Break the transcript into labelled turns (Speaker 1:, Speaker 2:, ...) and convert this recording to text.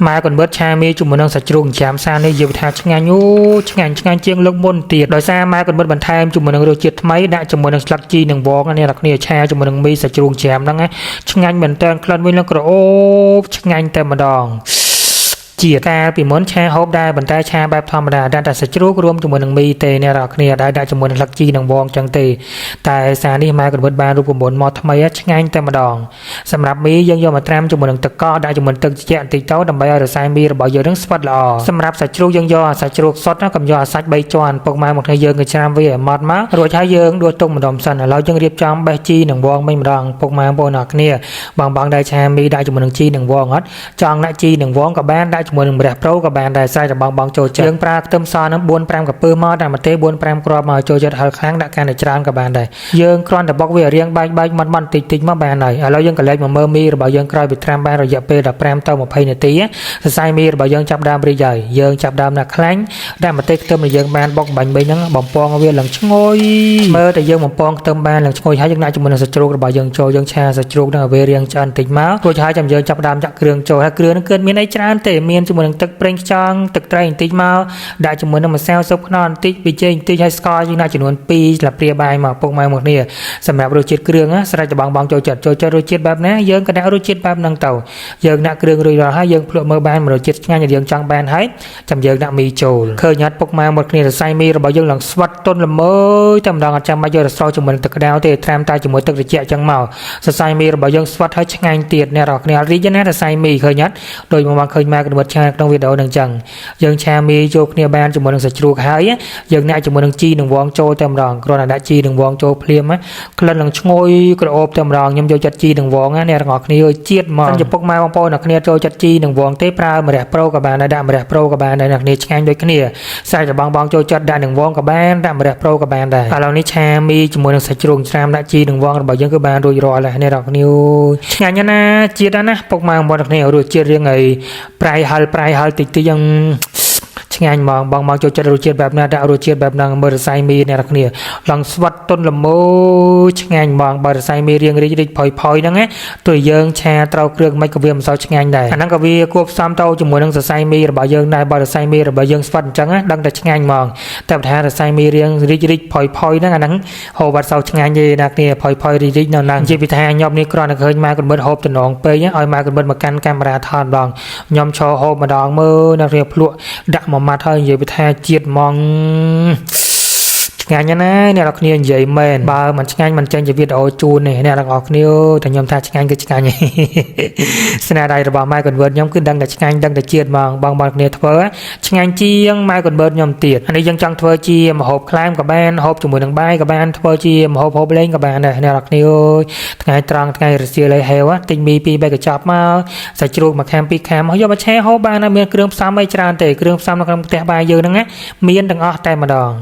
Speaker 1: ម៉ែកូនបិតឆាមីជាមួយនឹងសាច់ជ្រូកចិញ្ច្រាំសានេះនិយាយថាឆ្ងាញ់អូឆ្ងាញ់ឆ្ងាញ់ជាងលើកមុនទៀតដោយសារម៉ែកូនបិតបន្ថែមជាមួយនឹងរសជាតិថ្មីដាក់ជាមួយនឹងស្លឹកជីនិងវងនេះអ្នកគ្នាឆាជាមួយនឹងមីសាច់ជ្រូកចិញ្ច្រាំហ្នឹងណាឆ្ងាញ់មែនតើក្លិនវិញនឹងក្រអូបឆ្ងាញ់តែម្ដង ជាកាលពីមុនឆាហូបដែរប៉ុន្តែឆាបែបធម្មតាដាក់តែសាច់ជ្រូករួមជាមួយនឹងមីទេអ្នកនរគ្នាដែរដាក់ជាមួយនឹងស្លឹកជីនិងវងចឹងទេតែសារនេះម៉ែកណ្វិតបានរូបមន្តមកថ្មីឆ្ងាញ់តែម្ដងសម្រាប់មីយើងយកមកត្រាំជាមួយនឹងទឹកកកដាក់ជាមួយទឹកត្រជាក់បន្តិចទៅដើម្បីឲ្យរសៃមីរបស់យើងនឹងស្វិតល្អសម្រាប់សាច់ជ្រូកយើងយកអាសាច់ជ្រូកសុទ្ធណាកុំយកអាសាច់3ជាន់ពុកម៉ែមកគ្នាយើងក៏ច្រាំវាឲ្យម៉ត់មករួចហើយយើងដួសទុកម្ដុំសិនឥឡូវយើងរៀបចំបេះជីនិងវងវិញម្ដងពុកម៉ែបងប្អូនអរគ្នាបងបងដែលឆាមីដាក់ជាមួយនឹងជីនិងវងអត់ចង់ដាក់ជីនិងវងក៏បានដាក់ជាមួយនឹងម្រះប្រូក៏បានដែរស្រេចតែបងបងចូលចិត្តយើងប្រើខ្ទឹមសនឹង4 5កពើមកដាក់ម្ទេស4 5គ្រាប់មកចូលចិត្តហឹរខ្លាំងដាក់កាន់តែច្រើនក៏បានដែរយើងគ្រាន់តែបុកវារៀងបែកបែកម៉ត់ម៉ត់តិចតិចមកបានហើយឥឡូវយើងក៏លេចមកមើលមីរបស់យើងក្រោយពីត្រាំបានរយៈពេល15ទៅ20នាទីសរសៃមីរបស់យើងចាប់ដើមរីកហើយយើងចាប់ដើមដាក់ខ្លាញ់ដាក់ម្ទេសខ្ទឹមដែលយើងបានបុកបាញ់មិញហ្នឹងបំពងវាឡើងឈ្ងុយមើលតែយើងបំពងខ្ទឹមបានឡើងឈ្ងុយហើយយើងដាក់ជាមួយនឹងសាច់ជ្រូករបស់យើងចូលយើងឆាសាច់ជ្រូកហ្នឹងឲ្យវារៀងឆ្អិនតិចមករួចហើយចាំយើងចាប់ដើមចាក់គ្រឿងចូលហើយគ្រឿងហ្នឹងគឺមានអីច្រើនទេមានជាមួយនឹងទឹកប្រេងខ្យងទឹកត្រីបន្តិចមកដាក់ជាមួយនឹងម្សៅស៊ុបខ្នុរបន្តិចប៊ីចេងបន្តិចហើយស្ករយើងដាក់ចំនួន2ស្លាបព្រាបាយមកពុកម៉ែមកគ្នាសម្រាប់រសជាតិគ្រឿងណាស្រេចតែបងបងចូលចិត្តចូលចិត្តរសជាតិបែបណាយើងក៏ដាក់រសជាតិបែបហ្នឹងទៅយើងដាក់គ្រឿងរួចរាល់ហើយយើងភ្លក់មើលបានរសជាតិឆ្ងាញ់ដែលយើងចង់បានហើយចាំយើងដាក់មីចូលឃើញអត់ពុកម៉ែមកគ្នាសរសៃមីរបស់យើងឡើងស្វិតទន់ល្មើយតែម្ដងអត់ចាំបាច់យករស្រោជាមួយនឹងទឹកក្តៅទេត្រាំតែជាមួយទឹកត្រជាក់ចឹងមកសរសៃមីរបស់យើងស្វិតហើយឆ្ងាញ់ទៀតអ្នកនរគ្នាអត់រីកទេណាសរសៃមីឃើញអត់ដោយមកឃើញម៉ែកណ្វិតឆាក្នុងវីដេអូហ្នឹងចឹងយើងឆាមីចូលគ្នាបានជាមួយនឹងសាច់ជ្រូកហើយយើងដាក់ជាមួយនឹងជីនិងវងចូលតែម្ដងគ្រាន់តែដាក់ជីនិងវងចូលភ្លាមក្លិននឹងឈ្ងុយក្រអូបតែម្ដងខ្ញុំយកចិត្តជីនិងវងណាអ្នកទាំងអស់គ្នាអើយជាតិហ្មងចំពុកម៉ែបងប្អូនអ្នកគ្នាចូលចិត្តជីនិងវងទេប្រើម្រះប្រូក៏បានដែរដាក់ម្រះប្រូក៏បានដែរអ្នកគ្នាឆ្ងាញ់ដូចគ្នាសាច់របងបងចូលចិត្តដាក់នឹងវងក៏បានដាក់ម្រះប្រូក៏បានដែរឥឡូវនេះឆាមីជាមួយនឹងសាច់ជ្រូកច្រាមដាក់ជីនិងវងរបស់យើងគឺបានរួចរាល់ហើយអ្នកទាំងអស់គ្នាឆ្ងាញ់ណាស់ជាតិណាស់ពុកម៉ែបងប្អូនអ្នកគ្នារសជាតិរៀងឲ្យប្រៃហិលប្រៃហិលតិចតិចយ៉ាងឆ្ងាញ់ហ្មងបងមកចូលចិត្តរសជាតិបែបណាដាក់រសជាតិបែបហ្នឹងមើលរសៃមីអ្នកនរគ្នាឡើងស្វិតទន់ល្មើឆ្ងាញ់ហ្មងបើរសៃមីរៀងរីករីកផុយផុយហ្នឹងណាទោះយើងឆាត្រូវគ្រឿងមិនក៏វាមិនសូវឆ្ងាញ់ដែរអាហ្នឹងក៏វាគួបផ្សំទៅជាមួយនឹងសរសៃមីរបស់យើងដែរបើរសៃមីរបស់យើងស្វិតអញ្ចឹងណាដឹងតែឆ្ងាញ់ហ្មងតែបើថារសៃមីរៀងរីករីកផុយផុយហ្នឹងអាហ្នឹងហូបអត់សូវឆ្ងាញ់ទេណាគ្នាផុយផុយរីករីកនៅហ្នឹងនិយាយពីថាខ្ញុំនេះគ្រាន់តែឃើញម៉ែកូនមិត្តហូបតំណងពេកឲ្យម៉ែកូនមិត្តមកកាន់កាមេរ៉ាថតម្ដងខ្ញុំឈរហូបម្ដងមើលអ្នកគ្នាភ្លក់ដាក់មួយម៉ាត់ហើយនិយាយពីថាជាតិហ្មងឆ្ងាញ់ណាស់អ្នកនរគ្នានិយាយមែនបើមិនឆ្ងាញ់មិនចេញជាវីដេអូជូនទេអ្នកទាំងអស់គ្នាតែខ្ញុំថាឆ្ងាញ់គឺឆ្ងាញ់ស្នាដៃរបស់ម៉ែ convert ខ្ញុំគឺដឹងតែឆ្ងាញ់ដឹងតែជាតិហ្មងបងបងគ្នាធ្វើឆ្ងាញ់ជាងម៉ែ convert ខ្ញុំទៀតអានេះយើងចង់ធ្វើជាម្ហូបក្លែមក៏បានហូបជាមួយនឹងបាយក៏បានធ្វើជាម្ហូបហូបលេងក៏បានដែរអ្នកនរគ្នាអើយថ្ងៃត្រង់ថ្ងៃរសៀលឲ្យហេវទិញមីពីរបីកញ្ចប់មកសាច់ជ្រូកមួយខាំពីរខាំយកមកឆាហូបបានមានគ្រឿងផ្សំអីច្រើនទេគ្រឿងផ្សំនៅក្នុងផ្ទះបាយយើងហ្នឹងណាមានទាំងអស់តែម្ដង។